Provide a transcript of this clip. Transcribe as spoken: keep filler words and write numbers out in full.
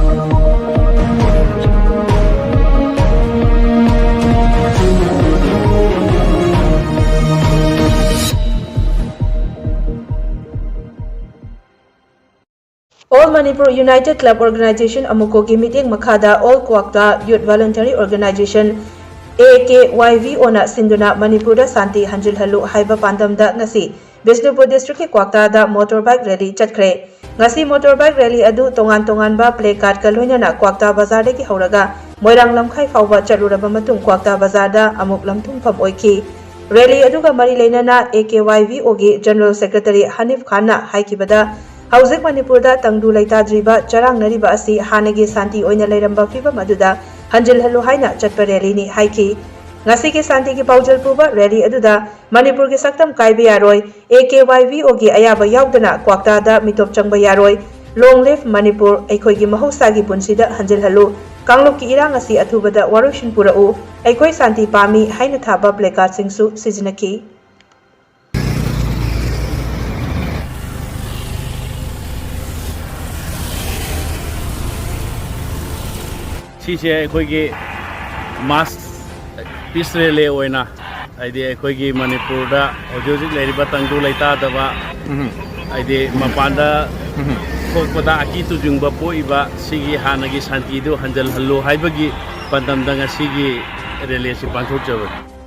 All Manipur United Club Organization, ꯑꯃꯨꯀꯣꯒꯤ ꯃꯤꯠꯌꯦꯡ ꯃꯈꯥꯗ All Kwakta Youth Voluntary Organization, A K Y V O ꯅ ꯁꯤꯟꯗꯨꯅ ꯃꯅꯤꯄꯨꯔꯗ ꯁꯥꯟꯇꯤ ꯍꯟꯖꯤꯜꯍꯜꯂꯨ ꯍꯥꯏꯕ ꯄꯥꯟꯗꯝꯗ ꯉꯁꯤ ꯕꯤꯁꯅꯨꯄꯨꯔ district ꯀꯤ ꯀ꯭ꯋꯥꯛꯇꯥꯗ motorbike rally ꯆꯠꯈ꯭ꯔꯦ꯫ ꯉꯁꯤ motorbike rally ꯑꯗꯨ ꯇꯣꯉꯥꯟ ꯇꯣꯉꯥꯟꯕ placard ꯀ ꯂꯣꯏꯅꯅ ꯀ꯭ꯋꯥꯛꯇꯥ ꯕꯖꯥꯔꯗꯒꯤ ꯍꯧꯔꯒ ꯃꯣꯏꯔꯥꯡ ꯂꯝꯈꯥꯏ ꯐꯥꯎꯕ ꯆꯠꯂꯨꯔꯕ ꯃꯇꯨꯡ ꯀ꯭ꯋꯥꯛꯇꯥ ꯕꯖꯥꯔꯗ ꯑꯃꯨꯛ ꯂꯝꯊꯨꯝꯐꯝ ꯑꯣꯏꯈꯤ꯫ Rally ꯑꯗꯨꯒ ꯃꯔꯤ ꯂꯩꯅꯅ A K Y V O ꯒꯤ General Secretary ꯍꯅꯤꯐ ꯈꯥꯟꯅ ꯍꯥꯏꯈꯤꯕꯗ, ꯍꯧꯖꯤꯛ ꯃꯅꯤꯄꯨꯔꯗ ꯇꯪꯗꯨ ꯂꯩꯇꯥꯗ꯭ꯔꯤꯕ ꯆꯔꯥꯡꯅꯔꯤꯕ ꯑꯁꯤ ꯍꯥꯟꯅꯒꯤ ꯁꯥꯟꯇꯤ ꯑꯣꯏꯅ ꯂꯩꯔꯝꯕ ꯐꯤꯕꯝ ꯑꯗꯨꯗ ꯍꯟꯖꯤꯜꯍꯜꯂꯨ ꯍꯥꯏꯅ ꯆꯠꯄ rally ꯅꯤ ꯍꯥꯏꯈꯤ꯫ ꯉꯁꯤꯒꯤ ꯁꯥꯟꯇꯤꯒꯤ ꯄꯥꯎꯖꯦꯜ ꯄꯨꯕ rally ꯑꯗꯨꯗ ꯃꯅꯤꯄꯨꯔꯒꯤ ꯁꯛꯇꯝ ꯀꯥꯏꯕ ꯌꯥꯔꯣꯏ, A K Y V O ꯒꯤ ꯑꯌꯥꯕ ꯌꯥꯎꯗꯅ ꯀ꯭ꯋꯥꯛꯇꯥꯗ ꯃꯤꯇꯣꯞ ꯆꯪꯕ ꯌꯥꯔꯣꯏ, Long live ꯃꯅꯤꯄꯨꯔ, ꯑꯩꯈꯣꯏꯒꯤ ꯃꯍꯧꯁꯥꯒꯤ ꯄꯨꯟꯁꯤꯗ ꯍꯟꯖꯤꯜꯍꯜꯂꯨ, ꯀꯥꯡꯂꯨꯞꯀꯤ ꯏꯔꯥꯡ ꯑꯁꯤ ꯑꯊꯨꯕꯗ ꯋꯥꯔꯣꯏꯁꯤꯟ ꯄꯨꯔꯛꯎ, ꯑꯩꯈꯣꯏ ꯁꯥꯟꯇꯤ ꯄꯥꯝꯃꯤ ꯍꯥꯏꯅ ꯊꯥꯕ placard ꯁꯤꯡꯁꯨ ꯁꯤꯖꯤꯟꯅꯈꯤ꯫ ꯁꯤꯁꯦ ꯑꯩꯈꯣꯏꯒꯤ mass peace rally ꯑꯣꯏꯅ, ꯍꯥꯏꯗꯤ ꯑꯩꯈꯣꯏꯒꯤ ꯃꯅꯤꯄꯨꯔꯗ ꯍꯧꯖꯤꯛ ꯍꯧꯖꯤꯛ ꯂꯩꯔꯤꯕ ꯇꯪꯗꯨ ꯂꯩꯇꯥꯗꯕ, ꯎꯝ꯫ ꯍꯥꯏꯗꯤ ꯃꯄꯥꯟꯗ ꯎꯝ꯫ ꯊꯣꯛꯄꯗ ꯑꯀꯤ ꯇꯨꯖꯨꯡꯕ ꯄꯣꯛꯏꯕ, ꯁꯤꯒꯤ ꯍꯥꯟꯅꯒꯤ ꯁꯥꯟꯇꯤꯗꯨ ꯍꯟꯖꯤꯜꯍꯜꯂꯨ ꯍꯥꯏꯕꯒꯤ ꯄꯥꯟꯗꯝꯗ ꯉꯁꯤꯒꯤ rally ꯑꯁꯤ ꯄꯥꯡꯊꯣꯛꯆꯕꯅꯤ꯫